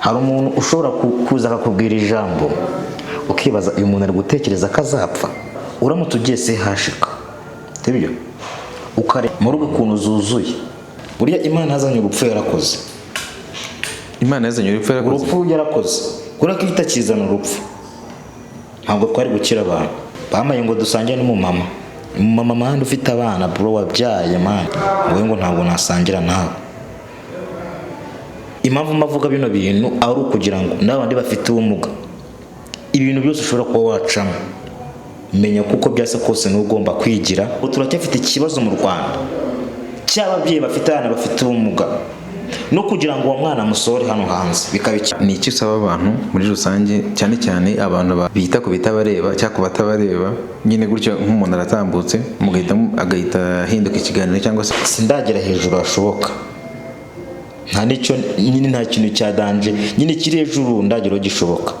Hari umuntu ushobora kuza akakubwira ijambo, ukibaza uyu muntu ari gutekereza ko azapfa. Uramutse ugiye CHK, sibyo, ukareba mu rugo ukuntu zuzuye, burya Imana yazanye urupfu yarakoze. Imana yazanye urupfu yarakoze. Urupfu yarakoze, kubera ko iyo itakizana urupfu ntabwo twari gukira. Abantu bamaye ngo dusangire n'umumama, umumama man ufite abana, bro, wabyaye man, wowe ngo ntabwo nasangira nawe. Impamvu mbavuga bino bintu ari ukugira ngo n'abandi bafite ubumuga, ibintu byose ushobora kuba wacamo, menya kuko byasa kose niba ugomba kwigira. Ubu turacyafite ikibazo mu Rwanda cy'ababyeyi bafite abana bafite ubumuga, no kugira ngo uwo mwana amusohore hano hanze bikaba Ni iki usaba abantu muri rusange, cyane cyane abantu bita ku bitabareba cyangwa ku batabareba nyine gutyo, nk'umuntu aratambutse mugahita agahita ahinduka ikiganiro cyangwa se? Sindagera hejuru hashoboka, nta n'icyo nyine, nta kintu cya danger nyine kiri hejuru ndageraho gishoboka,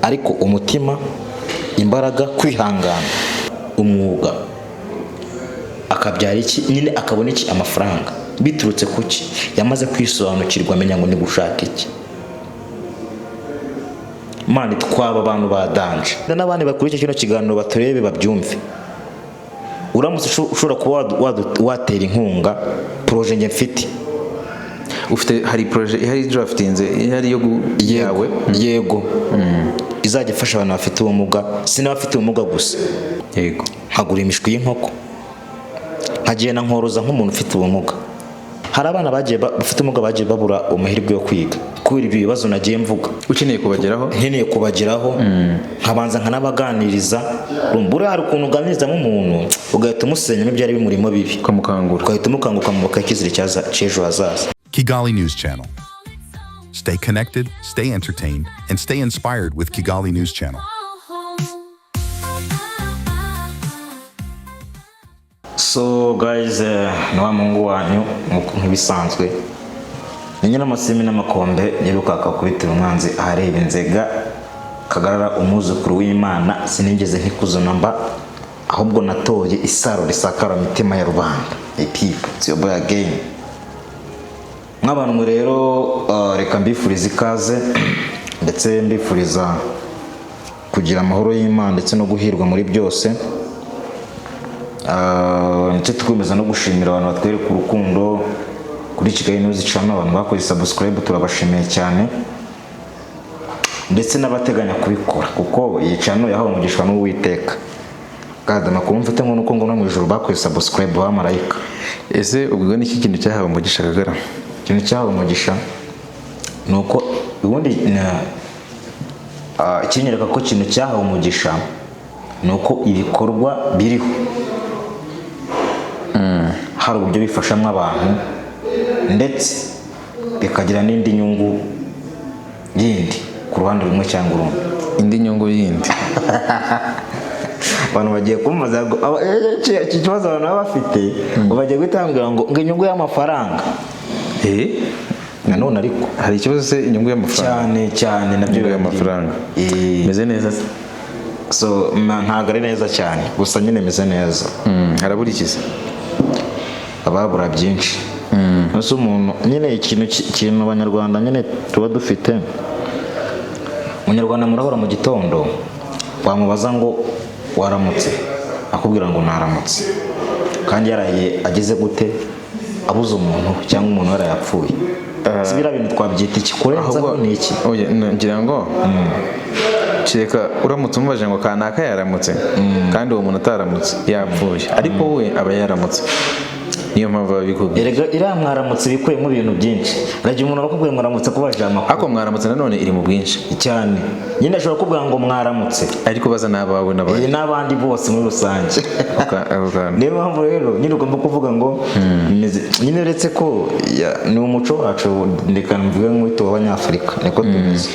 ariko umutima, imbaraga, kwihangana, umwuga akabyara iki nyine, akabona iki, amafaranga biturutse ku ki yamaze kwisobanukirwa, amenya ngo ni gushaka iki. Man, twaba abantu ba danger. N'abandi bakurikiye kino kiganiro baturebe, babyumve. Uramutse ushobora kuba watera inkunga projet njye mfite. Ufite, hari projet ihari draftinze ihari yo yawe? Yego, izajya ifasha abantu bafite ubumuga, si n'abafite ubumuga gusa. Nkagura imishwi y'inkoko, nkagenda nkoroza nk'umuntu ufite ubumuga. Hari abana bagiye bafite ubumuga bagiye babura amahirwe yo kwiga kubera ibyo bibazo nagiye mvuga. Ukeneye kubageraho. Nkeneye kubageraho, nkabanza nkanabaganiriza. Urumva, buriya hari ukuntu uganirizamo umuntu ugahita umusenyamo ibyari bimurimo bibi. Ukamukangura. Ugahita umukanguka mu icyizere cy'ejo hazaza. Kigali News Channel. Stay connected, stay entertained, and stay inspired with Kigali News Channel. So guys, ni wa muhungu wanyu nk'ibisanzwe, ni nyiramasimi n'amakombe nyirukanka kubitira umwanzi ahareba inzega, kagarara umwuzukuru w'Imana. Sinigeze nkikuzo namba, ahubwo natoye isaro risakara imitima ya rubanda. Hey people, it's your boy again. Nk'abantu mwe rero, reka mbifuriza ikaze, ndetse mbifuriza kugira amahoro y'Imana ndetse no guhirwa muri byose. Ndetse tukomeza no gushimira abantu batwereka urukundo kuri Kigali News Channel, abantu bakoze subscribe, turabashimiye cyane, ndetse n'abateganya kubikora, kuko iyi channel yahawe umugisha n'Uwiteka. Kandi amakuru mfite ngo nuko ngo no mu ijuru bakoze subscribe abamarayika. Ese ubwo ni iki kintu cyahawe umugisha, Kagara? Ikintu cyahawe umugisha ni uko ubundi ikinyereka ko ikintu cyahawe umugisha ni uko ibikorwa biriho hari uburyo bifashamo abantu, ndetse bikagira n'indi nyungu yindi ku ruhande rumwe cyangwa urundi. Indi nyungu yindi? Abantu bagiye kumbaza ngo iki kibazo abantu baba bafite, ngo bagiye guhita bambwira ngo inyungu y'amafaranga. Nanone ariko Hari ikibazo se inyungu y'amafaranga? Cyane cyane nabyo Inyungu biba y'amafaranga. birimo. Meze neza se? So ntabwo ari neza cyane, gusa nyine meze neza. Harabura iki se? Ababura byinshi. Ese umuntu nyine ikintu ikintu abanyarwanda nyine tuba dufite, umunyarwanda murahora mu gitondo, wamubaza ngo waramutse, akubwira ngo naramutse, kandi yaraye ageze gute, abuze umuntu cyangwa umuntu yarayapfuye. Si biriya bintu twabyita iki? Kurenzaho ni iki? Oya, ngira ngo kereka uramutse umubajije ngo kanaka yaramutse, kandi uwo muntu ataramutse, yapfuye, ariko we aba yaramutse, niyo mpamvu babikubwiye. Erega iriya mwaramutse ibikuyemo ibintu byinshi. Ragira umuntu arakubwiye mwaramutse kubajije amakuru. Ariko mwaramutse nanone iri mu bwinshi. Cyane nyine, ashobora kukubwira ngo mwaramutse ariko baza n'abawe n'abandi. N'abandi bose muri rusange. Ako kantu. Niyo mpamvu rero nyine ugomba kuvuga ngo nyine uretse ko ni umuco wacu, reka mvuge nk'uwita w'Abanyafurika, niko tumeze.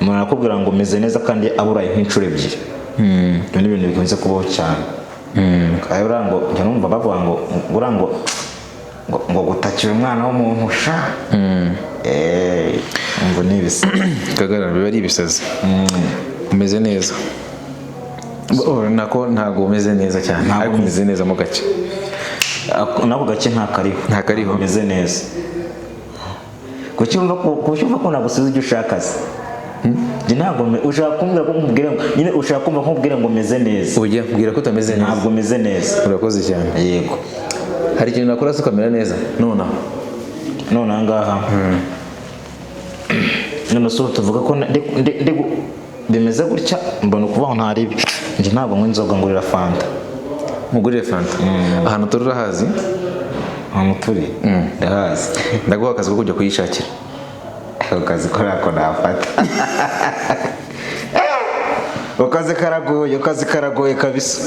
Umuntu arakubwira ngo meze neza kandi aburaye nk'inshuro ebyiri. Ibyo ni ibintu bikunze kubaho cyane. Kandi buriya ngo njya numva bavuga ngo buriya ngo gutakira umwana w'umuntu sha, umva ni ibisa. Kagarara, biba ari ibisazi. Umeze neza? Oh, nako ntabwo umeze neza cyane. Ntabwo. Ariko umeze neza mo gake. Nako gake ntakariho. Ntakariho. Meze neza. Kuki wumva ko nagusubiza ibyo ushaka se? Njye ntabwo ushaka kumbwira ko nkubwira ngo nyine, ushaka kumva ko nkubwira ngo meze neza? Ujya mbwira ko utameze neza. Ntabwo meze neza. Urakoze cyane. Yego. Hari ikintu nakora se ukamera neza nonaha? None aha ngaha, none se ubu tuvuga ko bimeze gutya, mbona ukuvuga ngo ntari ibi. Njye ntabwo nywa inzoga, ngurira Fanta. Mugurire Fanta. Ahantu turi urahazi? Ahantu turi ndahazi. Ndaguha akazi ko kujya kuyishakira. Ako kazi ko ntako nafata. Ako kazi karagoye, ako kazi karagoye kabisa.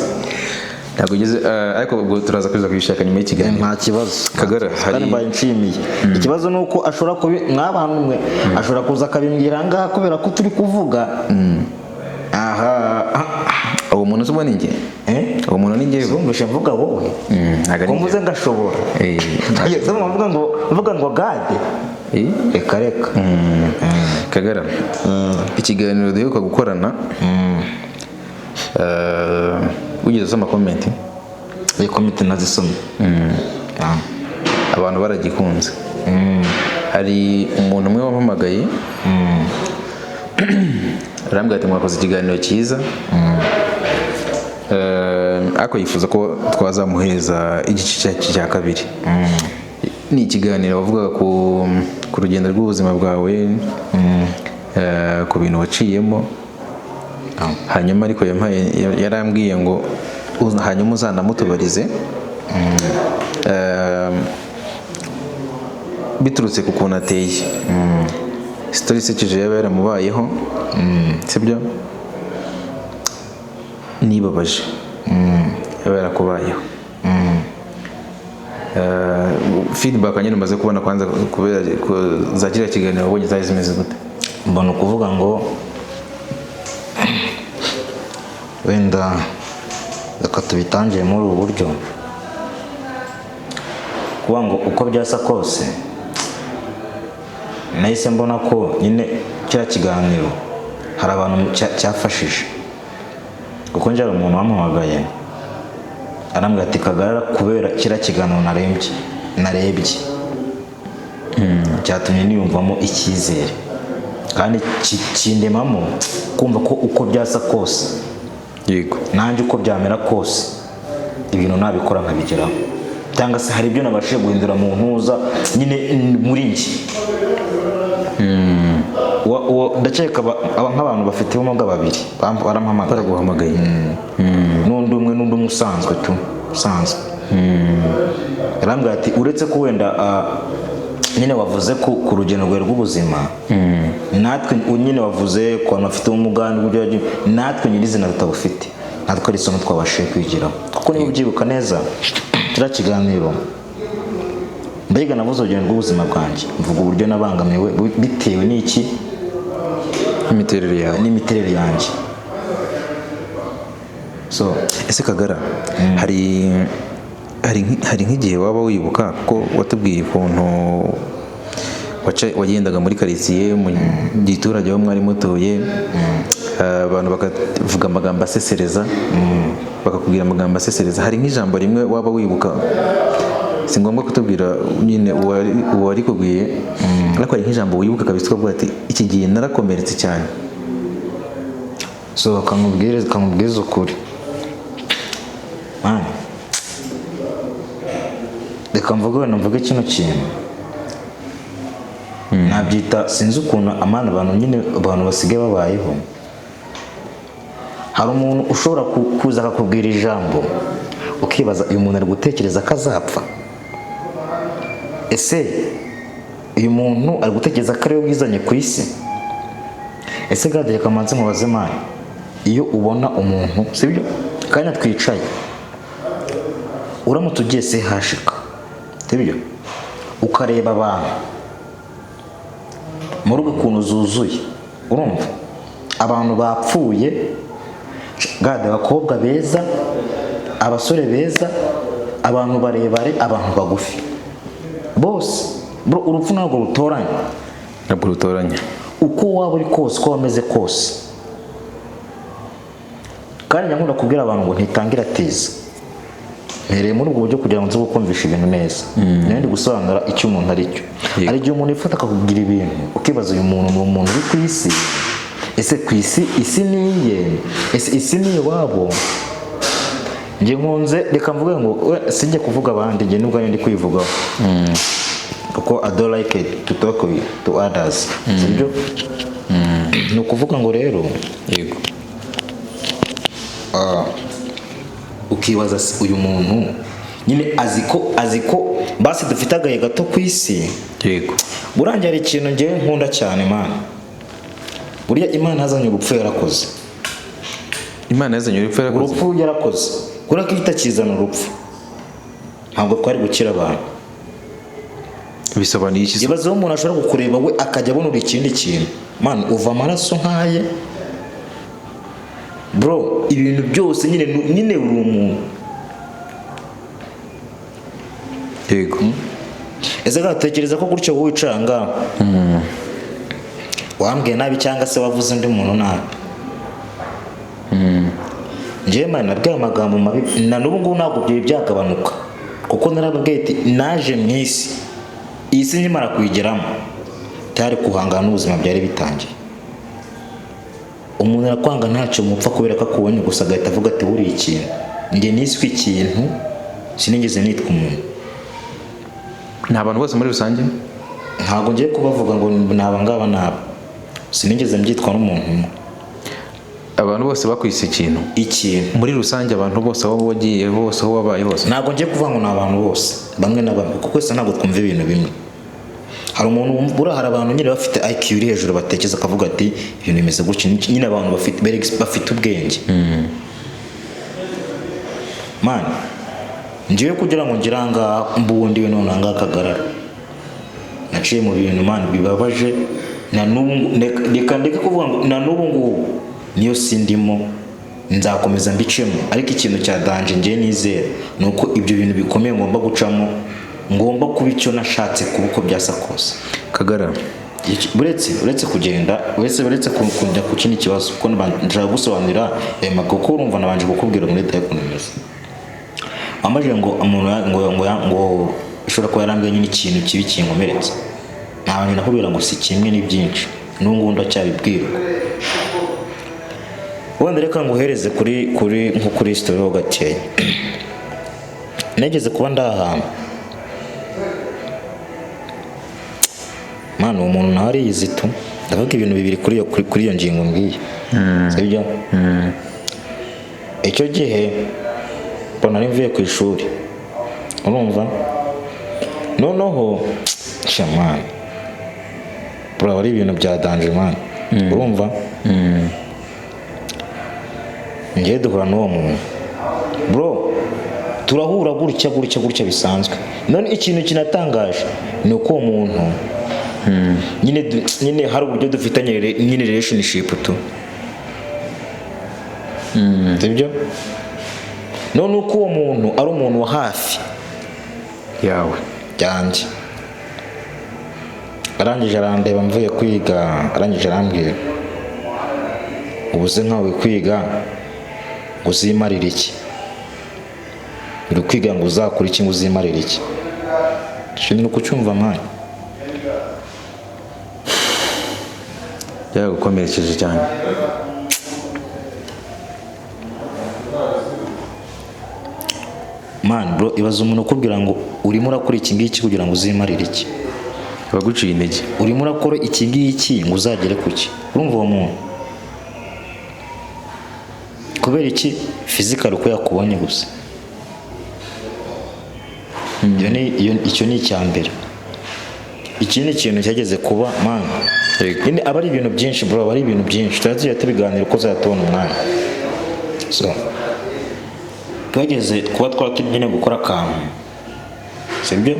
Ntabwo ugeze ariko ubwo turaza kuza kuyishaka nyuma y'ikiganiro. Nta kibazo. Kagara, Kandi mbaye nshimiye. Ikibazo ni uko ashobora kubi mw'abantu mwe, ashobora kuza akabimbwira aha ngaha kubera ko turi kuvuga aha. Uwo muntu se ubwo ni njye? Eh? Uwo muntu ni njyewe. Wumvishe mvuga wowe? Ntabwo ari Ko mvuze njyewe. ngashobora. Eh, Se mvuga ngo gade. Reka reka. Kagara, ikiganiro duheruka gukorana, wigeze usoma comment? Iyi comment nazisomye. Ah. Abantu baragikunze. Hari umuntu umwe wampamagaye, arambwira ati: "Mwakoze ikiganiro cyiza." Ariko yifuza ko twazamuhereza igice cya kabiri. Ni ikiganiro wavugaga ku rugendo rw'ubuzima bwawe, ku bintu waciyemo. Hanyuma ariko yarambwiye ngo hanyuma uzanamutubarize, biturutse ku kuntu ateye, story isekeje yaba yaramubayeho, sibyo, nibabaje yaba yarakubayeho. Feedback nyine umaze kubona kwanza kubera za kiriya kiganiro wabonye zari zimeze gute? Mbona ukuvuga ngo wenda reka tubitangire muri ubu buryo, kuvuga ngo uko byasa kose nahise mbona ko nyine kiriya kiganiro hari abantu cyafashije, kuko njye hari umuntu wampamagaye arambwira ati: "Kagarara, kubera kiriya kiganiro narebye cyatumye niyumvamo icyizere kandi kindemamo kumva ko uko byasa kose, nanjye uko byamera kose ibintu nabikora nkabigeraho, cyangwa se hari ibyo nabashije guhindura mu ntuza nyine muri njye." Ndakeka nk'abantu bafite ubumuga babiri barampamagaye. Baraguhamagaye? N'undi umwe usanzwe tu, usanzwe, yarambwira ati: "Uretse ko wenda nyine wavuze ku rugendo rwawe rw'ubuzima, natwe nyine wavuze ku bantu bafite ubumuga n'uburyo natwe nyirizina tutabufite, natwe ari isomo twabashije kwigiraho." Kuko niba ubyibuka neza kiriya kiganiro, mbega navuze urugendo rw'ubuzima bwanjye, mvuga uburyo nabangamiwe bitewe n'iki? Imiterere yawe. N'imiterere yanjye. So Ese Kagara, hari nk'igihe waba wibuka ko watubwiye ukuntu wagendaga muri karitsiye, mu giturage aho mwari mutuye, abantu bakavuga amagambo asesereza, bakakubwira amagambo asesereza? Hari nk'ijambo rimwe waba wibuka? Si ngombwa kutubwira nyine uwarikubwiye, ariko hari nk'ijambo wibuka kabisa ukavuga ati: "Iki gihe narakomeretse cyane"? So kamubwiriza ukuri, man, reka mvuge, wenda mvuge kino kintu nabyita, sinzi ukuntu amana abantu nyine, abantu basigaye babayeho. Hari umuntu ushobora kuza akakubwira ijambo, ukibaza: uyu muntu ari gutekereza ko azapfa? Ese uyu muntu ari gutekereza ko ariwe wizanye ku isi? Ese gade, reka manze mubaze, man, iyo ubona umuntu, sibyo, kanya twicaye, uramutse ugiye CHK, sibyo, ukareba abantu muri uko ukuntu zuzuye, urumva abantu bapfuye gade, abakobwa beza, abasore beza, abantu barebare, abantu bagufi, bose. Bro, urupfu ntabwo rutoranya. Ntabwo rutoranya. Uko waba uri kose, uko wameze kose. Kandi nyakunda kubwira abantu ngo ntitangira tiza. Mpereye muri ubwo buryo kugira ngo nze kukumvisha ibintu neza. Nari ndi gusobanura icyo umuntu ari cyo. Hari igihe umuntu yifata akakubwira ibintu, ukibaza: uyu muntu ni umuntu uri ku isi? Ese ku isi, isi ni iye? Ese isi ni iwabo? Njye nkunze, reka mvuge ngo sinjye kuvuga abandi, njye nubwo ndi kwivugaho, kuko I don't like it to talk to others, sibyo? Ni ukuvuga ngo rero, Yego. Ukibaza se uyu muntu nyine azi ko basi dufite agahe gato ku isi. Burangiye hari ikintu ngewe nkunda cyane, man. Buriya Imana yazanye urupfu, yarakoze. Imana yazanye urupfu, yarakoze. Urupfu yarakoze, kubera ko iyo itakizana urupfu ntabwo twari gukira abantu. Bisobanuye iki se? Ibaze aho umuntu ashobora kukureba we akajya abona uri ikindi kintu, man, uva amaraso nkaye, bro, ibintu byose nyine, nyine uri umuntu. Ese gatekereza ko gutyo wowe wicara ngaho wambwiye nabi cyangwa se wavuze undi muntu nabi? Njyewe, man, nabwiye amagambo mabi, na n'ubu ngubu ntabwo byari byagabanuka, kuko narababwiye ati naje mu isi, iyi si nkimara kuyigeramo tayari guhangana n'ubuzima byari bitangiye. Umuntu arakwanga ntacyo mupfa, kubera ko akubonye gusa agahita avuga ati buriya ikintu. Njye niswe ikintu, sinigeze nitwa umuntu. Ni abantu bose muri rusange? Ntabwo ngiye kubavuga ngo ni aba ngaba n'aba, sinigeze mbyitwa n'umuntu umwe. Abantu bose bakwise ikintu? Ikintu. Muri rusange, abantu bose, aho wagiye hose, aho wabaye hose? Ntabwo ngiye kuvuga ngo ni abantu bose, bamwe na bamwe, kuko wese ntabwo twumva ibintu bimwe. Hari umuntu buriya, hari abantu nyine bafite IQ iri hejuru, batekereza akavuga ati ibintu bimeze gutya. Nyine abantu bafite ubwenge, man. Ngewe kugira ngo ngire ahangaha mbundi we none ahangaha kagarara, naciye mu bintu, man, bibabaje. Na n'ubu reka ndeke kuvuga ngo na n'ubu ngubu niyo sindimo, nzakomeza mbicemo. Ariko ikintu cya danger ngewe nizera ni uko ibyo bintu bikomeye ngomba gucamo, ngomba kuba icyo nashatse kuba uko byasa kose. Kagara. Uretse kugenda, uretse kujya ku kindi kibazo, kuko nshaka gusobanurira ayo magambo, kuko urumva nabanje kukubwira muri leta y'ukuntu bimeze. Wambajije ngo umuntu ngo ishobora kuba yarambwiye nyine ikintu kibi kinkomeretsa. Ntabanje nakubwira ngo si kimwe, ni byinshi, n'ubu ngubu ndacyabibwirwa. Wenda reka nguhereze kuri nko kuri story ho gakeya. Nigeze kuba ndi ahantu, mwana, uwo muntu nawe ariyizi tu. Ndavuga ibintu bibiri kuri iyo ngingo mbwiye, sibyo? Icyo gihe mbona nari mvuye ku ishuri, urumva, noneho sha man, bro, ari ibintu bya danger, man. Urumva, ngiye duhura n'uwo muntu, bro, turahura gutya gutya gutya bisanzwe. None ikintu kinatangaje ni uko uwo muntu nyine nyine hari uburyo dufitanye nyine relationship tu, sibyo? None uko uwo muntu ari umuntu wa hafi yawe. Yanjye, arangije arandeba mvuye kwiga, arangije arambwira: ubu se nkawe kwiga ngo uzimarire iki? Uri kwiga ngo uzakore iki? Ngo uzimarire iki? Icyo ni ukucyumva, man. Byaragukomerekeje cyane. Man, bro, ibaze umuntu ukubwira ngo urimo urakora iki ngiki kugira ngo uzimarire iki? Abaguciye intege. Urimo urakora iki ngiki ngo uzagere ku ki? Urumva uwo muntu kubera iki? Physical, uko yakubonye gusa. Icyo ni icya mbere. Ikindi kintu cyageze kuba, man, nyine aba ari ibintu byinshi, bro, aba ari ibintu byinshi, tuba tujya tubiganira uko uzajya umwanya. So twageze kuba twaba turi nyine gukora akantu, sibyo?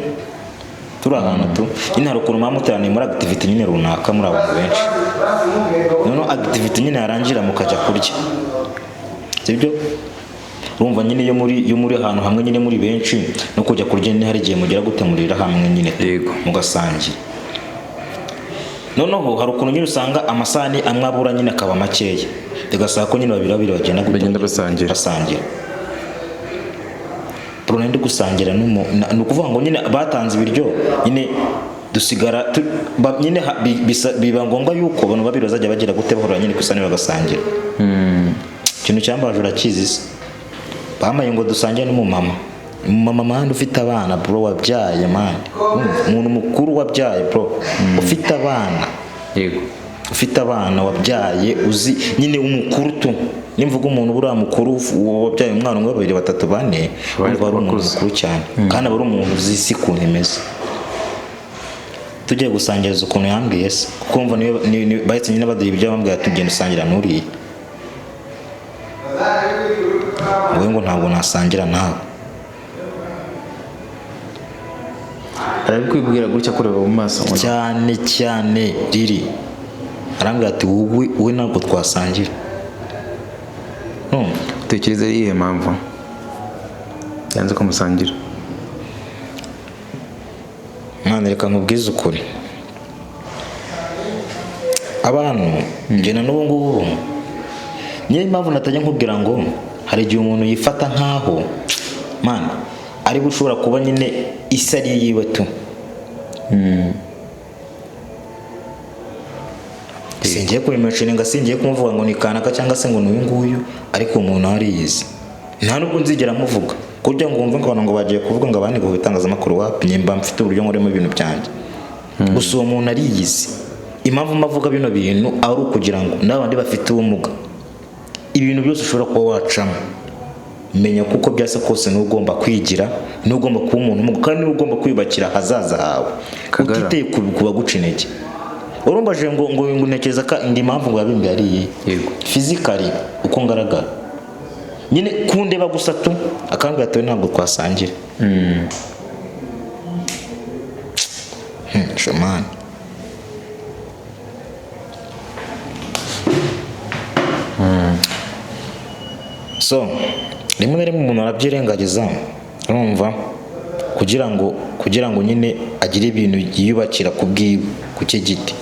Turi ahantu tu nyine, hari ukuntu muba muteraniye muri activity nyine runaka, muri abantu benshi, noneho activity nyine yarangira mukajya kurya, sibyo? Urumva nyine iyo muri ahantu hamwe nyine muri benshi, no kujya kurya nyine hari igihe mugera gute, murira hamwe nyine tu, mugasangira. Noneho hari ukuntu nyine usanga amasahani amwe abura nyine akaba makeya, bigasaba ko nyine babiri babiri bagenda gute? Bagenda basangira. Basangira. Bro, nari gusangira ni ukuvuga ngo nyine batanze ibiryo, nyine dusigara nyine biba ngombwa yuko abantu babiri bazajya bagira gute, bahura nyine ku isahani bagasangira. Ikintu cyambaje urakizi se? Bamaye ngo dusangire n'umumama, umumama man ufite abana, bro, wabyaye man. Urumva? Umuntu mukuru wabyaye, bro, ufite abana. Ufite abana, wabyaye, uzi nyine umukuru tu. Nimvuga umuntu buriya mukuru wabyaye umwana umwe, babiri, batatu, bane, urumva ari umuntu Bakuze. mukuru cyane, kandi aba ari umuntu uzi isi ukuntu imeze. Tugiye gusangiriza, ukuntu yambwiye se, kuko mva niwe bahise nyine baduha ibyo, bambwira ati: "Tugenda usangira n'uriya." Wowe ngo: "Ntabwo nasangira nawe." Arabikwibwira gutya kureba mu maso ngo Cyane cyane riri, arambwira ati: "Wowe, wowe ntabwo twasangira." Urumva? Utekereza ari iyihe mpamvu yanze ko musangira? Mwana, reka nkubwize ukuri. Abantu njye na n'ubu ngubu, niyo mpamvu natajya nkubwira ngo hari igihe umuntu yifata nkaho man ari ushobora kuba nyine isi ari iyiwe tu. Singiye kubimentioninga, singiye kumuvuga ngo ni kanaka cyangwa se ngo ni uyu nguyu, ariko umuntu ariyizi, nta nubwo nzigera muvuga kuburyo ngo wumve ngo abantu ngo bagiye kuvuga ngo abandi ngo bitangazamakuru. Wapi, nimba mfite uburyo nkoremo ibintu byanjye. Gusa uwo muntu ariyizi. Impamvu mbavuga bino bintu ari ukugira ngo n'abandi bafite ubumuga, ibintu byose ushobora kuba wacamo, menya kuko byasa kose niwe ugomba kwigira, niwe ugomba kuba umuntu umuga, kandi niwe ugomba kwiyubakira ahazaza hawe. Kagara. Utiteye ku baguca intege. Urumbaje ngo ntekereza ko indi mpamvu ngo yabimbwiye ari iyihe? Yego. Physically, uko ngaragara nyine, kundeba gusa tu, akambwira ati: "We ntabwo twasangira." Shamani. So rimwe na rimwe umuntu arabyirengagiza, urumva, kugira ngo nyine agire ibintu yiyubakira ku bwiwe, ku cye giti,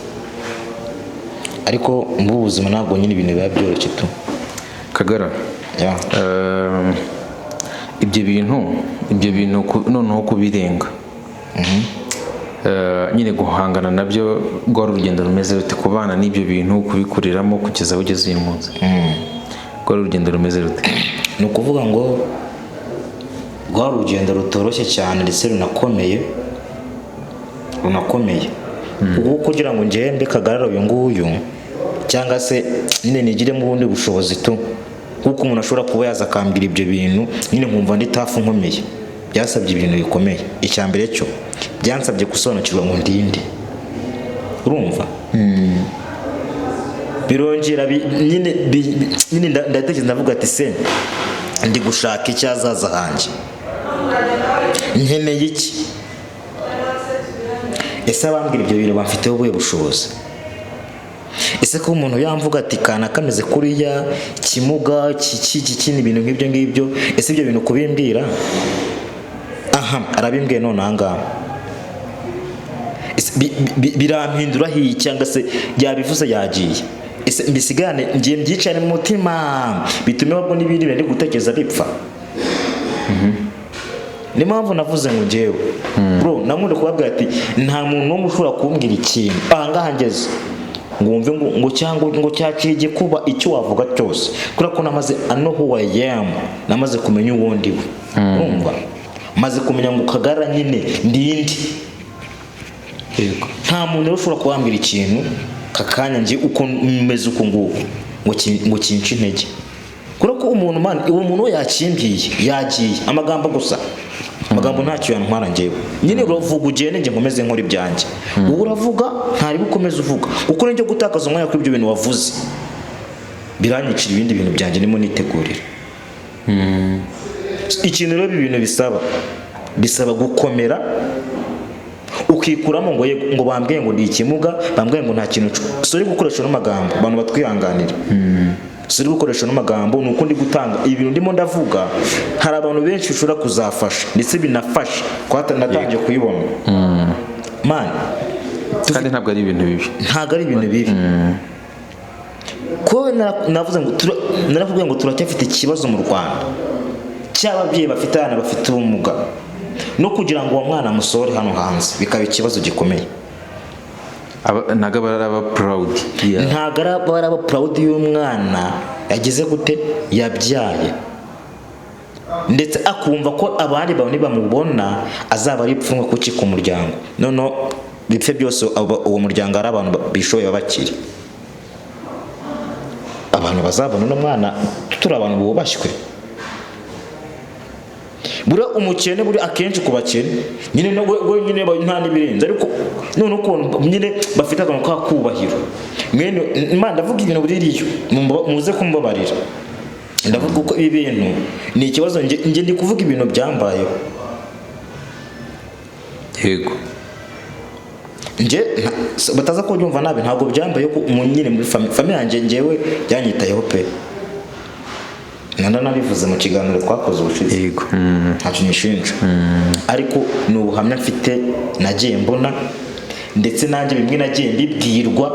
ariko mu buzima ntabwo nyine ibintu biba byoroshye tu. Kagara. Yeah. Ibyo bintu noneho kubirenga, nyine guhangana nabyo, rwari urugendo rumeze rute kubana n'ibyo bintu, kubikuriramo kugeza aho ugeze uyu munsi? Rwari urugendo rumeze rute? Ni ukuvuga ngo rwari urugendo rutoroshye cyane, ndetse runakomeye, runakomeye, kuko kugira ngo ngende Kagarara uyu nguyu cyangwa se nyine nigiremo ubundi bushobozi tu, kuko umuntu ashobora kuba yaza akambwira ibyo bintu nyine nkumva ndi tough, nkomeye, byasabye ibintu bikomeye. Icya mbere cyo, byansabye gusobanukirwa ngo ndinde, urumva, birongera nyine nyine ndatekereza, ndavuga ati: "Se ndi gushaka icyazaza hanjye? Nkeneye iki? Ese abambwira ibyo bintu bamfiteho ubuhe bushobozi? Ese ko umuntu yamvuga ati kana kameze kuriya, kimuga, iki iki ibintu nk'ibyo ngibyo, ese ibyo bintu kubimbwira, aha arabimbwiye none aha ngaha, ese birampindura hiyi, cyangwa se yabivuze yagiye? Ese mbisigane ngiye mbyicare mu mutima, bitume ahubwo n'ibindi bintu ndi gutekereza bipfa?" Niyo mpamvu navuze ngo njyewe, bro, nankunda kubabwira ati nta muntu n'umwe ushobora kumbwira ikintu aha ngaha ngeze ngo wumve ngo cyangwa ngo cyaciye igikuba, icyo wavuga cyose, kubera ko namaze, I know who I am, namaze kumenya uwo ndi we. Urumva, maze kumenya ngo Kagara nyine ndindi. Nta muntu rero ushobora kubambwira ikintu kakanya njye uko meze uku nguku ngo kince intege, kubera ko umuntu man, uwo muntu we yakimbwiye yagiye, amagambo gusa, amagambo ntacyo yantwara njyewe. Nyine uravuga ugende, njye nkomeze nkora ibyanjye. Wowe uravuga, ntari bukomeze uvuga, kuko nijya gutakaza umwanya kuri ibyo bintu wavuze, biranyicira ibindi bintu byanjye ndimo nitegurira. Ikintu rero ibi bintu bisaba gukomera, ukikuramo ngo yego, ngo bambwiye ngo ndi ikimuga, bambwiye ngo nta kintu sorry gukoresha n'amagambo, abantu batwihanganira, sorry gukoresha n'amagambo, ni uko ndi gutanga ibintu ndimo ndavuga. Hari abantu benshi bishobora kuzafasha, ndetse binafasha kuko natangiye kuyibona man. Kandi ntabwo ari ibintu bibi. Ntabwo ari ibintu bibi, kuko navuze ngo narakubwiye ngo turacyafite ikibazo mu Rwanda. Cy'ababyeyi bafite abana bafite ubumuga, no kugira ngo uwo mwana amusohore hano hanze bikaba ikibazo gikomeye. Ntabwo aba ari aba proud. Ntabwo araba proud y'umwana yagize gute, yabyaye, ndetse akumva ko abandi bantu nibamubona azaba ari ipfunwe kuki ku muryango. Noneho bipfe byose, uwo muryango ari abantu bishoboye, babakiri abantu bazabona uno mwana, turi abantu bubashywe. Buriya umukene, buri akenshi ku bakene nyine, no we nyine nta n'ibirenze, ariko none ukuntu nyine bafite akantu ka kubahiro mwene Imana. Ndavuga ibintu biriyo, muze kumbabarira, ndavuga uko ibi bintu ni ikibazo. Nge ndi kuvuga ibintu byambayeho. Nge bataza kubyumva nabi, ntabwo byambaye ko nyine muri famille yanjye ngewe byanyitayeho pe. Nanda nabivuze mu kiganiro twakoze ubushize. Ntacyo nishinja, ariko ni ubuhamya mfite nagiye mbona, ndetse nanjye bimwe nagiye mbibwirwa.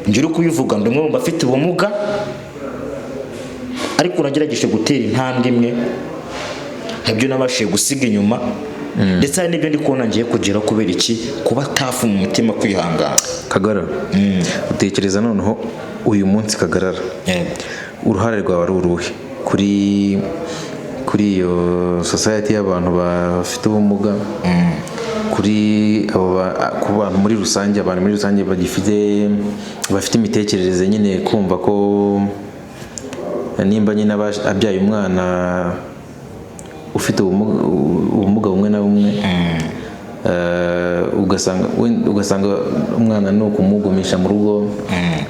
Njye uri kubivuga ndi umwe mu bafite ubumuga, ariko nagerageje gutera intambwe imwe. Hari ibyo nabashije gusiga inyuma, ndetse hari n'ibyo ndi kubona ngiye kugeraho. Kubera iki? Kuba tough mu mutima, kwihangana. Kagarara, utekereza noneho uyu munsi, Kagarara, uruhare rwawe ari uruhe kuri iyo society y'abantu bafite ubumuga, kuri abo ku bantu muri rusange, abantu muri rusange bagifite, bafite imitekerereze nyine kumva ko nimba nyine abyaye umwana ufite ubumuga bumwe na bumwe, ugasanga umwana ni ukumugumisha mu rugo,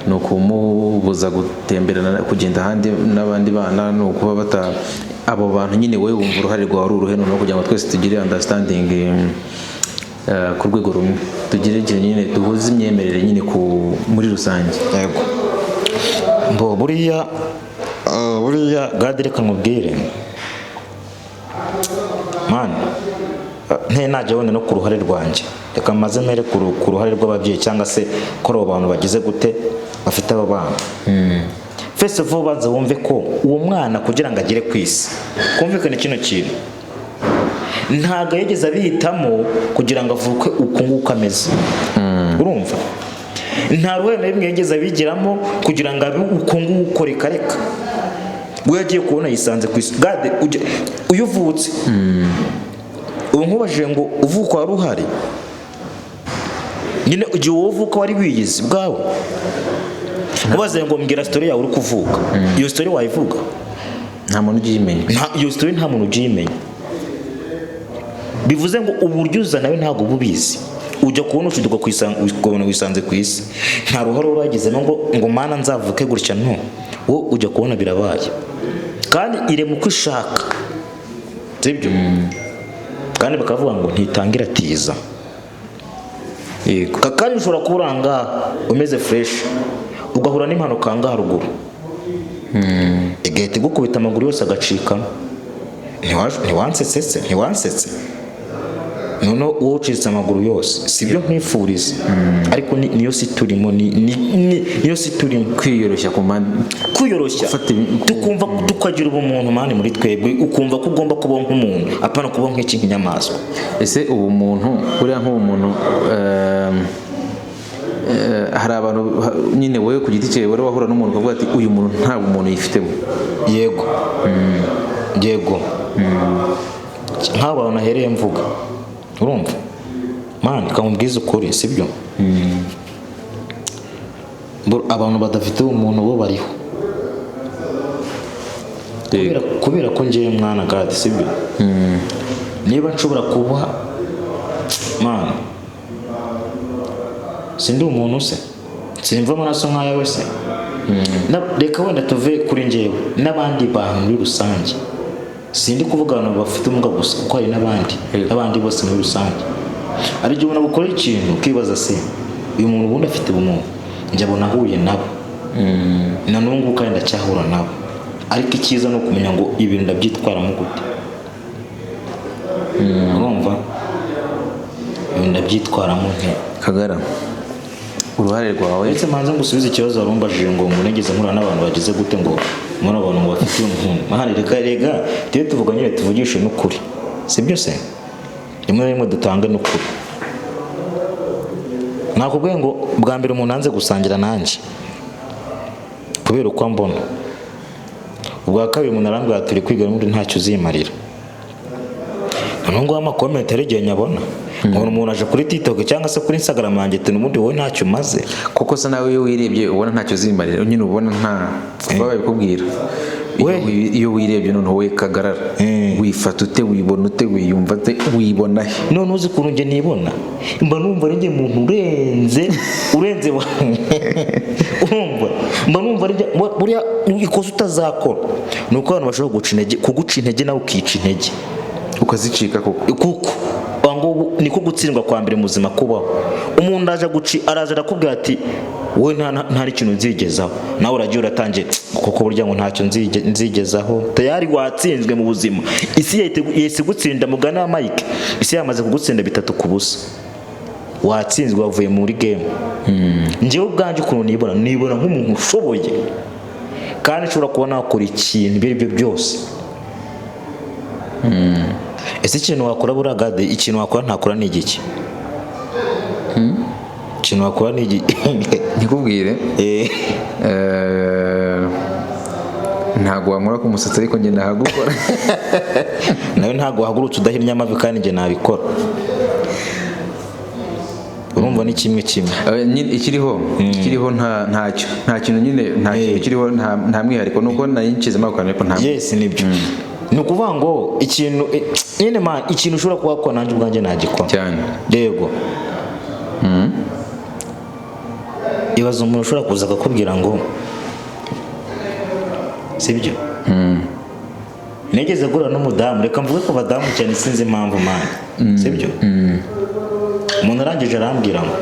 ni ukumubuza gutemberana, kugenda ahandi n'abandi bana, ni ukuba bata abo bantu nyine. Wowe wumva uruhare rwawe ari uruhe noneho, kugira ngo twese tugire understanding ku rwego rumwe, tugire ikintu nyine duhuze imyemerere nyine ku muri rusange? Yego, mbo buriya gade, reka nkubwire mani, nte najya wenda no ku ruhare rwanjye, reka maze mpere ku ruhare rw'ababyeyi, cyangwa se ko abo bantu bagize gute, bafite abo bana. First of all, banza wumve ko uwo mwana kugira ngo agere ku isi, kumvikane kino kintu, ntabwo yigeze abihitamo kugira ngo avuke uku nguku ameze. Urumva, nta ruhare na rimwe yigeze abigiramo kugira ngo abe uku nguku. Reka reka, we yagiye kubona yisanze ku isi. Gade uyu uvutse ubu, nkubajije ngo uvuka wari uhari nyine, igihe wowe uvuka wari wiyizi bwawe? Nkubaze ngo mbwira story yawe uri kuvuka, iyo story wayivuga? Nta muntu ugiye imenya. Iyo story nta muntu ugiye imenya. Bivuze ngo uburyo uza nawe ntabwo uba ubizi. Ujya kubona ushiduka ukabona wisanze ku isi, nta ruhare uragezemo ngo "Mana, nzavuke gutya." No wowe ujya kubona birabaye, kandi irema uko ishaka, sibyo? Kandi bakavuga ngo ntitanga, iratiza. Kandi ushobora kuba uri ahangaha umeze fresh, ugahura n'impanuka ahangaha haruguru, igahita igukubita amaguru yose agacikamo. Ntiwansetse se? Ntiwansetse? Noneho wowe ucitse amaguru yose, si byo nkwifuriza, ariko niyo si turimo, niyo si turimo. Kwiyoroshya ku mpande. Kwiyoroshya. Tukumva, tukagira ubumuntu man muri twebwe, ukumva ko ugomba kubaho nk'umuntu, apana kubaho nk'iki, nk'inyamaswa. Ese ubumuntu, buriya nk'ubumuntu, hari abantu nyine wowe ku giti cyawe wari wahura n'umuntu ukavuga ati: "Uyu muntu nta bumuntu yifitemo"? Yego, nk'abo bantu nahereye mvuga. Urumva man, kamubwiza ukuri, sibyo? Abantu badafite ubumuntu bo bariho. Kubera ko ngewe mwana gadi, sibyo, niba nshobora kuba man, sindi umuntu se? Simva amaraso nk'ayawe se? Reka wenda tuve kuri njyewe n'abandi bantu muri rusange, sindi kuvuga abantu bafite ubumuga gusa, kuko hari n'abandi, n'abandi bose muri rusange. Hari igihe umuntu agukora ikintu ukibaza: "Se uyu muntu ubundi afite ubumuntu?" Njye abona ahuye nabo na n'ubu ngubu, kandi ndacyahura nabo, ariko icyiza ni ukumenya ngo ibintu ndabyitwaramo gute. Urumva, ibintu ndabyitwaramo nte? Kagara. Uruhare rwawe. Uretse manze ngusubize ikibazo wari umbajije ngo nigeze mpura n'abantu bagize gute, ngo muri abantu ngo bafite umuntu mahani. Reka rega tujye tuvuga nyine, tuvugishe n'ukuri, si byo se? Rimwe na rimwe dutange n'ukuri. Nakubwiye ngo bwa mbere umuntu yanze gusangira nanjye kubera uko ambona. Ubwa kabiri umuntu arambwira ati: "Turi kwiga n'ubundi ntacyo uzimarira." Noneho ngubu ama comment hari igihe nyabona, nkabona umuntu aje kuri TikTok cyangwa se kuri Instagram yanjye ati: "N'ubundi wowe ntacyo umaze." Kuko se nawe iyo wirebye ubona ntacyo uzimarira nyine, ubona nta kuba babikubwira. We. Iyo wirebye noneho we Kagarara, wifata ute? Wibona ute? Wiyumva ute? Wibona he? None uzi ukuntu njye nibona? Mba numva ari njye muntu urenze, urenze urumva, mba numva ari njye. Buriya ikosa utazakora ni uko abantu bashobora guca intege, kuguca intege nawe ukica intege. Ukazicika koko. Kuko aho ngubu niko gutsindwa kwa mbere mu buzima kubaho. Umuntu araje guci, araza arakubwira ati: "Wowe nta n'ikintu nzigezaho." Nawe uragiye uratangiye kuko burya ngo ntacyo nzigezaho, tayari watsinzwe mu buzima. Isi yahise igutsinda. Mugana wa Mike, isi yamaze kugutsinda 3-0, watsinzwe, wavuye muri game. Njyewe ubwanjye ukuntu nibona, nibona nk'umuntu ushoboye kandi nshobora kuba nakora ikintu ibyo ari byo byose. Ese ikintu wakora buriya gade, ikintu wakora ntakora ni igiki? Ikintu wakora ni igiki? Ntikubwire. Eh. Ntabwo wankora ku musatsi, ariko njye ndahagukora. Nawe ntabwo wahagurutse udahinnye amavi, kandi njye nabikora. Urumva ni kimwe kimwe. Nyine ikiriho nta ntacyo, nta kintu nyine, nta kintu kiriho, nta mwihariko, nuko nari nshizemo ako kantu, ariko nta. Yes, nibyo. Ni ukuvuga ngo ikintu nyine man, ikintu ushobora kuba wakora nanjye ubwanjye nagikora. Cyane. Yego. Ibaza umuntu ushobora kuza akakubwira ngo sibyo. Nigeze guhura n'umudamu, reka mvuge ku badamu cyane, sinzi impamvu man, sibyo? Umuntu arangije arambwira ngo,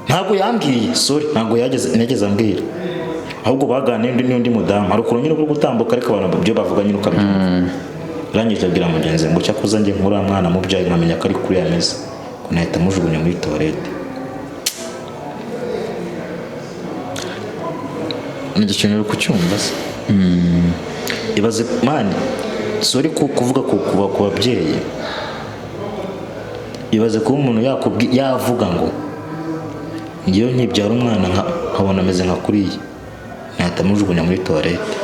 ntabwo yambwiye, sorry, ntabwo yageze nigeze ambwira, ahubwo baganiriye n'undi mudamu. Hari ukuntu nyine uri gutambuka, ariko abantu ibyo bavuga nyine ukabyumva. Arangije abwira mugenzi we ngo: "Cyakoze njye nkuriya mwana mubyaye nkamenya ko ari kuri ameze ngo nahita mujugunya muri toilette." Ni ikintu uri kucyumva se? Ibaze man, sorry kuvuga ku babyeyi. Ibaze kuba umuntu yavuga ngo: "Ngewe nkibyara umwana nkabona ameze nka kuriya, nahita mujugunya muri toilette."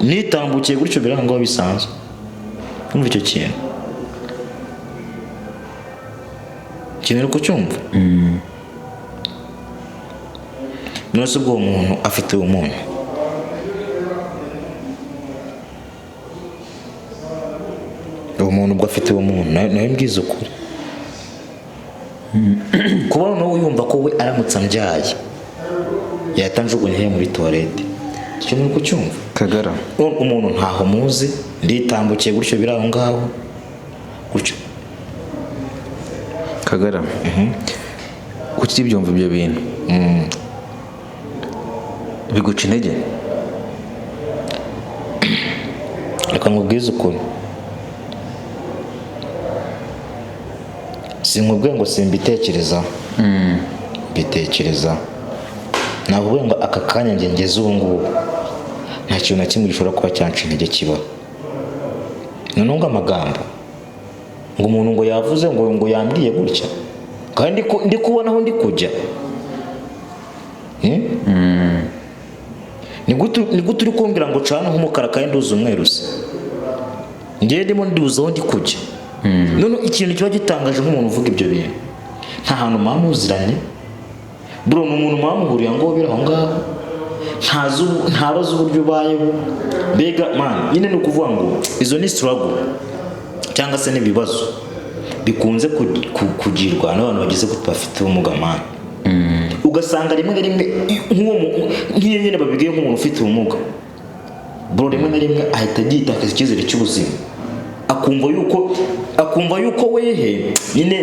Nitambukiye gutyo birangwa bisanzwe. Umva icyo kintu uri kucyumva? None se ubwo uwo muntu afite ubumuntu? Uwo muntu ubwo afite ubumuntu? Nawe mbwiza ukuri, kuba noneho yumva ko we aramutse ambyaye yahita anjugunya he muri toilette, icyo ni kucyumva? Kagara. Umuntu ntaho muzi, nditambukiye gutyo biri aho ngaho gutyo. Kagara, ukibyumva ibyo bintu biguca intege? Reka nkubwize ukuri, sinkubwiye ngo simbitekerezaho, mbitekerezaho. Nakubwiye ngo aka kanya njye ngeze ubu ngubu nta kintu na kimwe gishobora kuba cyanca intege kibaho. Noneho ngo amagambo, ngo umuntu ngo yavuze ngo yambwiye gutya, kandi ndi kubona aho ndi kujya. Hmm? Ni gute uri kumbwira ngo cana nk'umukara kandi nduzi umweru se? Ngewe ndimo nduzi aho ndi kujya. None ikintu kiba gitangaje, nk'umuntu uvuga ibyo bintu nta hantu muba muziranye bro, ni umuntu muba muhuriye ngo biri aho ngaho, ntabazi uburyo ubayeho. Mbega man, nyine ni ukuvuga ngo izo ni struggle cyangwa se n'ibibazo bikunze kugirwa n'abantu bagize gute, bafite ubumuga man. Ugasanga rimwe na rimwe nk'iyo nyine babibwiye nk'umuntu ufite ubumuga bro, rimwe na rimwe ahita yitakaza icyizere cy'ubuzima, akumva yuko wehe nyine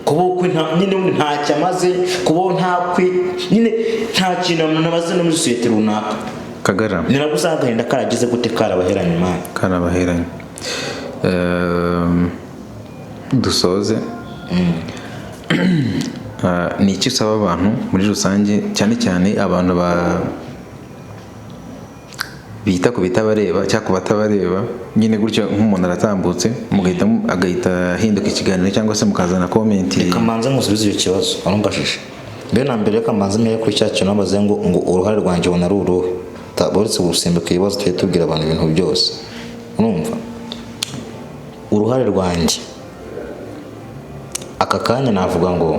kubaho kwe nyine ubundi ntacyo amaze, kubaho ntakwe nyine nta kintu amaze no muri sosiyete runaka. Kagara. Ni nabwo usanga agahinda karagize gute, karabaheranye imana. Karabaheranye. Dusoze. Ni iki usaba abantu muri rusange, cyane cyane abantu bita ku bitabareba cyangwa ku batabareba nyine gutyo, nk'umuntu aratambutse mugahita agahita ahinduka ikiganiro cyangwa se mukazana comment? Reka mbanze nkusubize icyo kibazo warumbajije. Mbere na mbere, reka mbanze mpere kuri cya kintu wambaze ngo uruhare rwanjye ubona ari uruhe. Uretse gusimbuka ibibazo, tujye tubwira abantu ibintu byose. Urumva, uruhare rwanjye aka kanya navuga ngo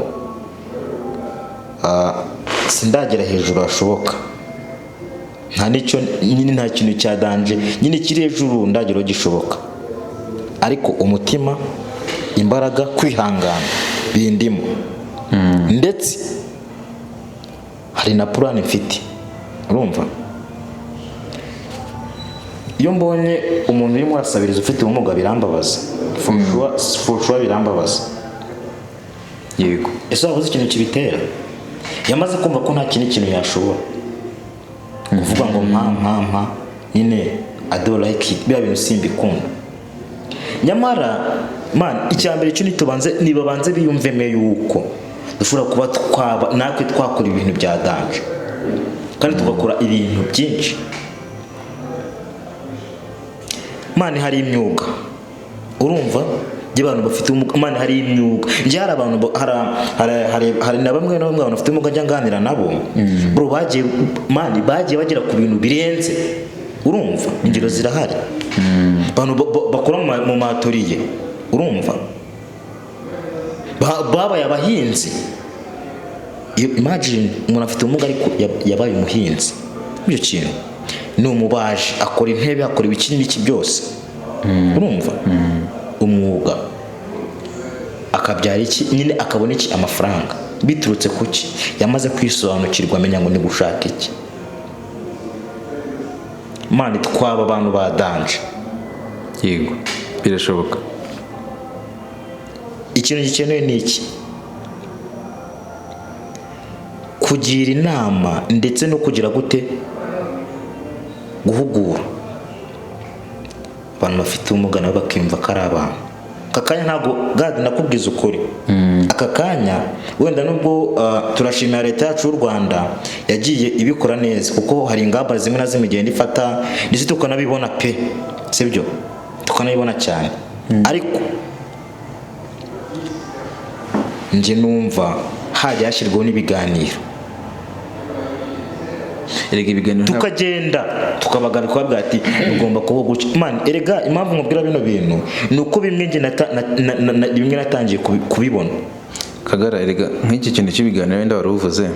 sindagera hejuru hashoboka, nta n'icyo nyine, nta kintu cya danger nyine kiri hejuru ndageraho gishoboka, ariko umutima, imbaraga, kwihangana bindimo, ndetse hari na plan mfite. Urumva, iyo mbonye umuntu urimo arasabiriza ufite ubumuga birambabaza, for sure, for sure birambabaza. Ese waba uzi ikintu kibitera? Yamaze kumva ko nta kindi kintu yashobora kuvuga ngo mpa, mpa, mpa nyine. I don't like it, biriya bintu simbikunda. Nyamara man, icya mbere cyo nitubanze, nibabanze biyumvemo yuko dushobora kuba twaba natwe twakora ibintu bya danger kandi tugakora ibintu byinshi. Man, hari imyuga, urumva, by'abantu bafite ubumuga. Man, hari imyuga. Njye hari abantu hari na bamwe na bamwe abantu bafite ubumuga njya nganira nabo, bro, bagiye, man, bagiye bagera ku bintu birenze. Urumva, ingero zirahari, abantu bakora mu ma atelier, urumva, babaye abahinzi. Imagine, umuntu afite ubumuga ariko yabaye umuhinzi. Ibyo kintu ni umubaji, akora intebe, akora ibiki n'ibiki byose. Urumva, umwuga akabyara iki nyine, akabona iki, amafaranga biturutse ku ki? Yamaze kwisobanukirwa, amenya ngo ni gushaka iki. Man, twaba abantu ba danger. Yego, birashoboka. Ikintu gikenewe ni iki? Kugira inama ndetse no kugira gute, guhugura abantu bafite ubumuga, nabo bakiyumva ko ari abantu. Aka kanya ntabwo gadi, nakubwiza ukuri, aka kanya wenda nubwo turashimira leta yacu y'u Rwanda yagiye ibikora neza, kuko hari ingamba zimwe na zimwe igenda ifata, ndetse tukanabibona pe, sibyo, tukanabibona cyane, ariko njye numva hajya hashyirwaho n'ibiganiro. Erega ibiganiro Tukagenda tukabagana, tukababwira ati ugomba kuba gutya. Man, erega impamvu nkubwira bino bintu ni uko bimwe njye bimwe natangiye kubibona. Kagara, erega nk'iki kintu cy'ibiganiro wenda wari uvuze,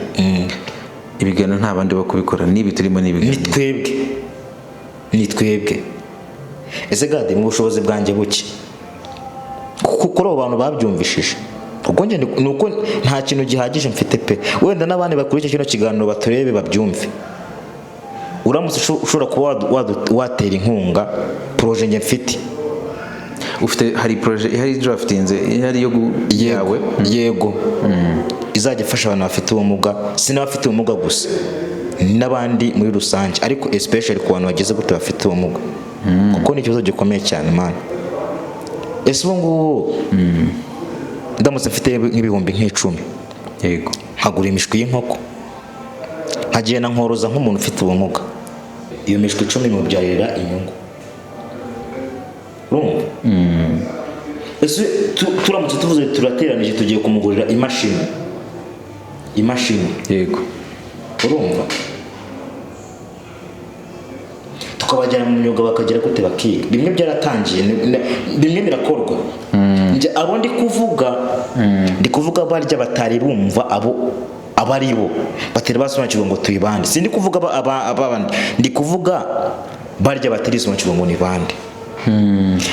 ibiganiro nta bandi bo kubikora, n'ibi turimo ni Ni ibiganiro. twebwe, ni twebwe. Ese gade, mu bushobozi bwanjye buke, kuko kuri abo bantu babyumvishije, kuko njye ni uko nta kintu gihagije mfite pe, wenda n'abandi bakurikiye kino kiganiro baturebe babyumve, uramutse ushobora kuba watera inkunga projet njye mfite. Ufite, hari projet ihari draftinze ihari yo yawe? Yego, izajya ifasha abantu bafite ubumuga, si n'abafite ubumuga gusa, n'abandi muri rusange, ariko especially ku bantu bageze gute, bafite ubumuga, kuko ni ikibazo gikomeye cyane, man. Ese ubu ngubu ndamutse mfite nk'ibihumbi nk'icumi, nkagura imishwi y'inkoko, nkagenda nkoroza nk'umuntu ufite ubumuga, iyo mishwi 10 imubyarira inyungu, urumva? Ese turamutse tuvuze turateranije, tugiye kumugurira imashini, urumva, tukabajyana mu myuga, bakagera gute, bakiga. Bimwe byaratangiye, bimwe birakorwa. Njye abo ndi kuvuga, ndi kuvuga barya batari bumva abo aba ari bo, batari basobanukirwa ngo turi bande. Sindi kuvuga abandi, ndi kuvuga barya batarisobanukirwa ngo ni bande.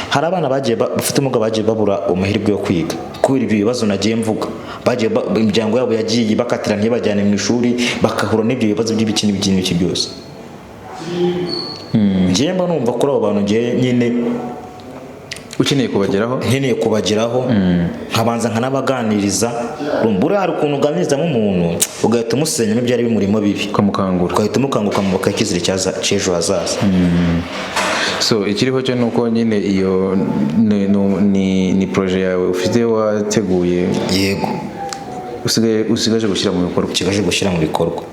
Hari abana bagiye bafite ubumuga bagiye babura amahirwe yo kwiga kubera ibyo bibazo nagiye mvuga. Bagiye imiryango yabo yagiye bakatira ntibajyane mu ishuri, bagahura n'ibyo bibazo by'ibiki n'ibiki n'ibiki byose. Njyewe mba numva kuri abo bantu njyewe nyine Ukeneye kubageraho. Nkeneye kubageraho, nkabanza nkanabaganiriza. Urumva, buriya hari ukuntu uganirizamo umuntu ugahita umusenyamo ibyari bimurimo bibi, Ukamukangura. Ugahita umukanguka mu icyizere cy'ejo hazaza. So ikiriho cyo ni uko nyine iyo ni projet yawe ufite wateguye, Yego. Usigaje gushyira mu bikorwa. Kigaje gushyira mu bikorwa.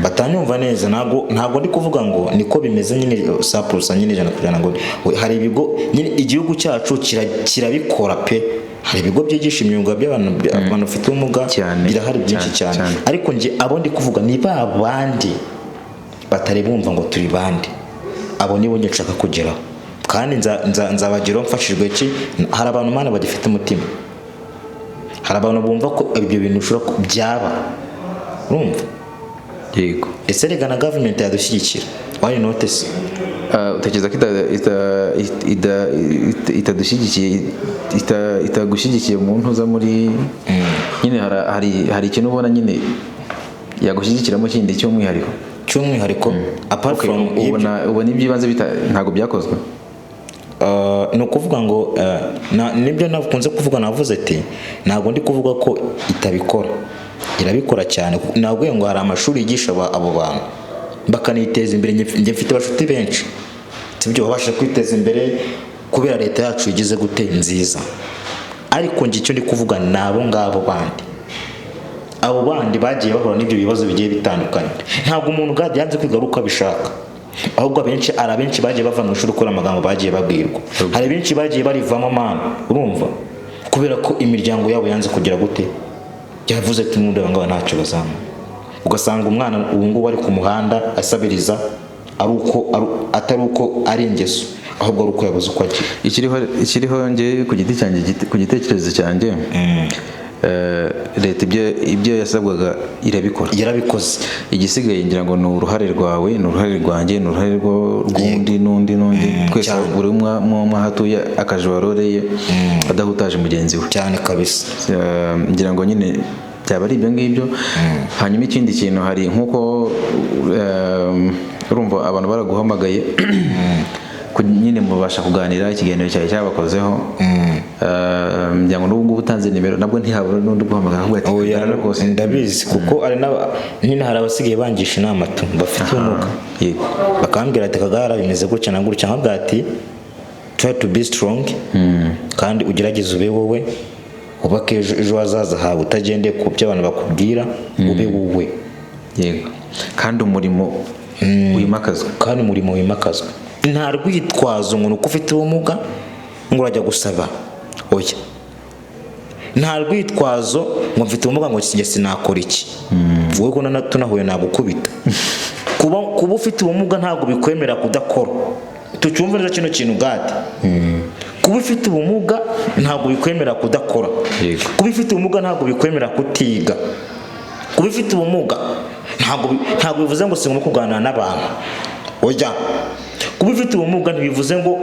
Batanyumva neza, ntabwo ndi kuvuga ngo niko bimeze nyine 100% nyine, 100% ngo we, hari ibigo nyine igihugu cyacu kirabikora pe. Hari ibigo byigisha imyuga by'abantu, abantu bafite ubumuga. Cyane, Birahari byinshi cyane, cyane. Cyane. Ariko njye abo ndi kuvuga ni ba bandi batari bumva ngo turi bande. Abo nibo njye nshaka kugeraho, kandi nzabageraho mfashijwe ki? Hari abantu, mana, bagifite umutima. Hari abantu bumva ko ibyo bintu bishobora byaba, urumva? Yego. Ese rega na gavumenti yadushyigikira, why not se? Ah, utekereza ko itadushyigikiye, itagushyigikiye mu ntuza muri nyine hari ikintu ubona nyine yagushyigikiramo kindi cy'umwihariko? Cy'umwihariko apart Okay, from ibyo, ubona iby'ibanze ntabwo byakozwe. Ni ukuvuga ngo nibyo nakunze kuvuga. Navuze ati ntabwo ndi kuvuga ko itabikora, irabikora cyane. Nabwiye ngo hari amashuri yigisha abo bantu bakaniteza imbere. Njye mfite abashuti benshi, sibyo, babasha kwiteza imbere kubera leta yacu igize gute, nziza. Ariko njye icyo ndi kuvuga ni abo ngabo bandi, abo bandi bagiye bahura n'ibyo bibazo bigiye bitandukanye. Ntabwo umuntu ubwabyo yanze kwiga ari uko abishaka, ahubwo abenshi, hari abenshi bagiye bava mu ishuri kubera amagambo bagiye babwirwa. Hari benshi bagiye barivamo, mana, urumva, kubera ko imiryango yabo yanze kugira gute, yavuze ati n'ubundi aba ngaba ntacyo bazamara. Ugasanga umwana ubu ngubu ari ku muhanda asabiriza, ari uko atari uko ari ingeso, ahubwo ari uko yabuze uko agira. Ikiriho njye ku giti cyanjye, ku gitekerezo cyanjye, leta ibyo yasabwaga irabikora. Yarabikoze. Igisigaye ngira ngo ni uruhare rwawe, ni uruhare rwanjye, ni uruhare rw'undi n'undi n'undi, twese, buri umwe umwe aho atuye akaje ye adahutaje mugenzi we. Cyane kabisa. Ngira ngo nyine byaba ari ibyo ngibyo. Hanyuma ikindi kintu, hari nk'uko urumva abantu baraguhamagaye nyine mubasha kuganira, ikiganiro cyawe cyabakozeho. Ngira ngo n'ubu ngubu utanze nimero nabwo ntihabura n'undi uguhamagara ahubwo ati Oya, "Kagarara rwose." Ndabizi, kuko hari nyine hari abasigaye bangisha inama tu bafite ubumuga, bakambwira ati: "Kagara, bimeze gutya na gutya." Nkabwira ati: "Try to be strong, kandi ugerageze ube wowe, wubake ejo hazaza hawe utagendeye ku byo abantu bakubwira, ube wowe." Yego, kandi umurimo wimakazwa. Kandi umurimo wimakazwa. Nta rwitwazo ngo ni uko ufite ubumuga ngo urajya gusaba, oya. Nta rwitwazo ngo mfite ubumuga ngo njye sinakora iki. Wowe ko tunahuye nagukubita. Kuba ufite ubumuga ntabwo bikwemerera kudakora. Tucyumve neza kino kintu gade: kuba ufite ubumuga ntabwo bikwemerera kudakora. Kuba ufite ubumuga ntabwo bikwemerera kutiga. Kuba ufite ubumuga ntabwo bivuze ngo singomba kuganira n'abantu, oya. Kuba ufite ubumuga ntibivuze ngo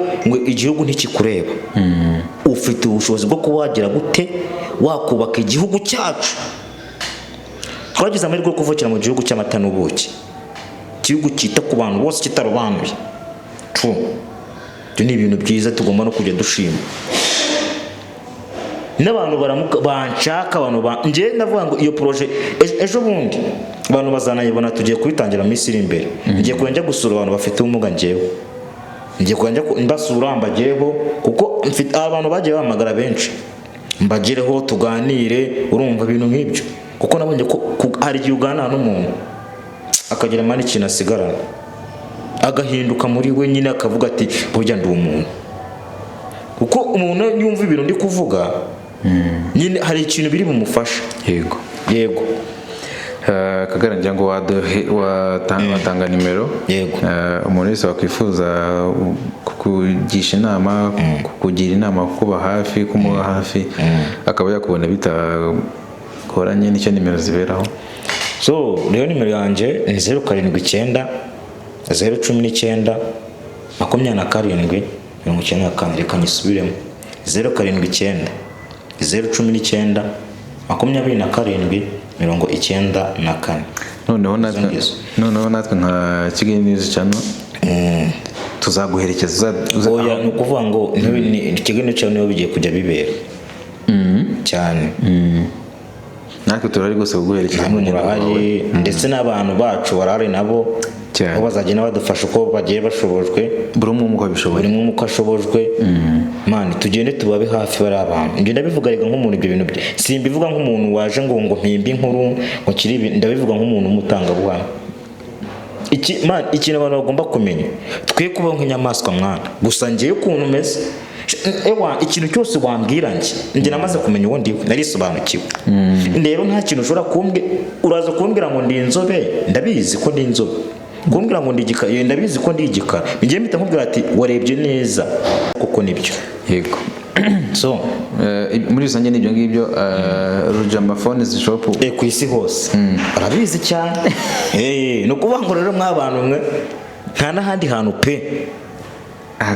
igihugu ntikikureba. Ufite ubushobozi bwo kuba wagira gute, wakubaka igihugu cyacu. Twagize amahirwe yo kuvukira mu gihugu cy'amata n'ubuki, igihugu cyita ku bantu bose kitarobanuye. True. Ibyo ni ibintu byiza tugomba no kujya dushima n'abantu baramuka banshaka. Abantu ba njye ndavuga ngo iyo projet ejo bundi abantu bazanayibona. Tugiye kubitangira mu minsi iri imbere. Ngiye kujya njya gusura abantu bafite ubumuga. Njyewe ngiye kujya njya mbasura, mbagereho, kuko mfite abantu bagiye bahamagara benshi, mbagereho tuganire, urumva, ibintu nk'ibyo. Kuko nabonye ko hari igihe uganira n'umuntu akagira amani ikintu asigarana, agahinduka muri we nyine, akavuga ati: "Burya ndi umuntu." Kuko umuntu yumva ibintu ndi kuvuga nyine, hari ikintu biri bumufashe. Yego. Yego. Kagara, ngira ngo watanga nimero. Yego. Umuntu wese wakwifuza kukugisha inama, kukugira inama, kukuba hafi, kumuba hafi, akaba yakubona bitagoranye, nicyo nimero ziberaho. So rero nimero yanjye ni 0790192794. Reka nyisubiremo: 0790192794. Noneho natwe ngizo. Noneho natwe nka Kigali News Channel tuzaguherekeza Oya, ni ukuvuga ngo Kigali cyawe niho bigiye kujya bibera cyane. Natwe turahari rwose kuguherekeza Namwe mu rugendo rwawe. murahari, ndetse n'abantu bacu barahari nabo. Cyane. Cyane. Aho bazagenda badufasha uko bagiye bashobojwe, buri umwe uko abishoboye. Buri umwe uko ashobojwe. Man, tugende tubabe hafi bari abantu. Njye ndabivuga rega nk'umuntu, ibyo bintu simbivuga nk'umuntu waje ngo mpimbe inkuru ngo kiri ibi, ndabivuga nk'umuntu w'umutangabuhamya. Iki, man, ikintu abantu bagomba kumenya, twe kubaho nk'inyamaswa, mwana. Gusa njyewe ukuntu meze, ewa, ikintu cyose wambwira, njye namaze kumenya uwo ndiwe, narisobanukiwe. Rero nta kintu ushobora kumbwira. Uraza kumbwira ngo ndi inzobe, ndabizi ko ndi inzobe. Kumbwira ngo ndi igikara, ndabizi ko ndi igikara. Njye mpita nkubwira ati: "Warebye neza kuko nibyo." So Muri rusange ni ibyo ngibyo, Rujama Phones Shop. Ku isi hose barabizi cyane. Ni ukuvuga ngo rero mw'abantu mwe, nta n'ahandi hantu pe.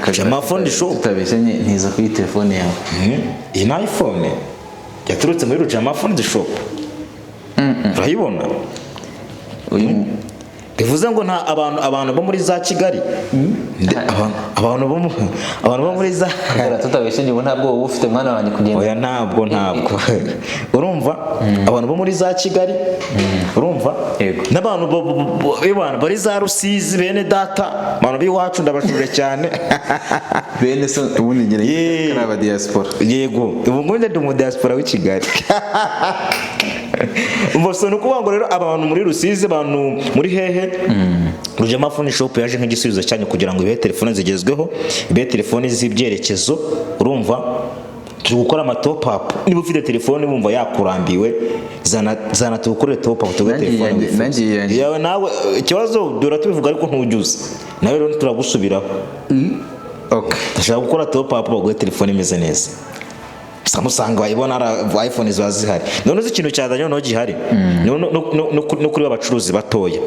Rujama Phone Shop. Tutabeshye, ntiza kuri telefone yawe. Iyi ni iPhone yaturutse muri Rujama Phone Shop, urayibona? Uyu Bivuze ngo nta abantu bo muri za Kigali, abantu bo muri za Kubera tutabeshye, ubu ntabwo uba ufite, mwana wanjye, kugenda. Oya, ntabwo. Urumva, abantu bo muri za Kigali, urumva, n'abantu bari za Rusizi, bene data, abantu b'iwacu, ndabashuje cyane. Bene so ubundi ngira Yeah. ari aba diaspora. Yego, ubu ngubu ndi mu diaspora w'i Kigali. Umva, so ni ukuvuga ngo rero abantu muri Rusizi, abantu muri hehe, Rujama Phone Shop yaje nk'igisubizo cyanyu kugira ngo ibehe telefone zigezweho, ibehe telefone z'ibyerekezo. Urumva, turi gukora ama top up. Niba ufite telefone wumva yakurambiwe, zana, zana tugukorere top up, tuguhe Nanjye telefone wifuza. Nanjye yanjye. Yawe nawe ikibazo dore tubivuga ariko ntujyuze nawe, rero turagusubiraho. Ndashaka gukora top up, baguhe telefone imeze neza. Samusanga wayibona, ari iPhone ziba zihari. None uzi ikintu cyazanye noneho gihari? No kuri ba bacuruzi batoya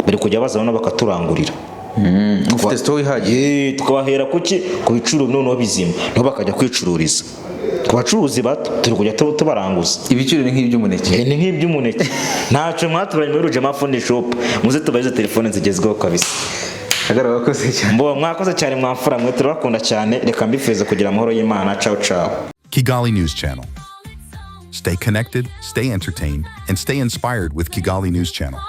bari kujya baza noneho bakaturangurira. Ufite store ihagije. Tukabahera kuki ku biciro noneho bizima, nabo bakajya kwicururiza. Ku bacuruzi bato turi kujya tubaranguza. Ibiciro ni nk'iby'umuneke. Ni nk'iby'umuneke, ntacyo mwaturanye muri Rujama Phone Shop. Muze tubahize telefone zigezweho kabisa. Agaragara, wakoze cyane. Mbo mwakoze cyane, mwamfura mwe, turabakunda cyane. Reka mbifurize kugira amahoro y'Imana. Ciao ciao. Kigali News Channel. Stay connected, stay entertained, and stay inspired with Kigali News Channel.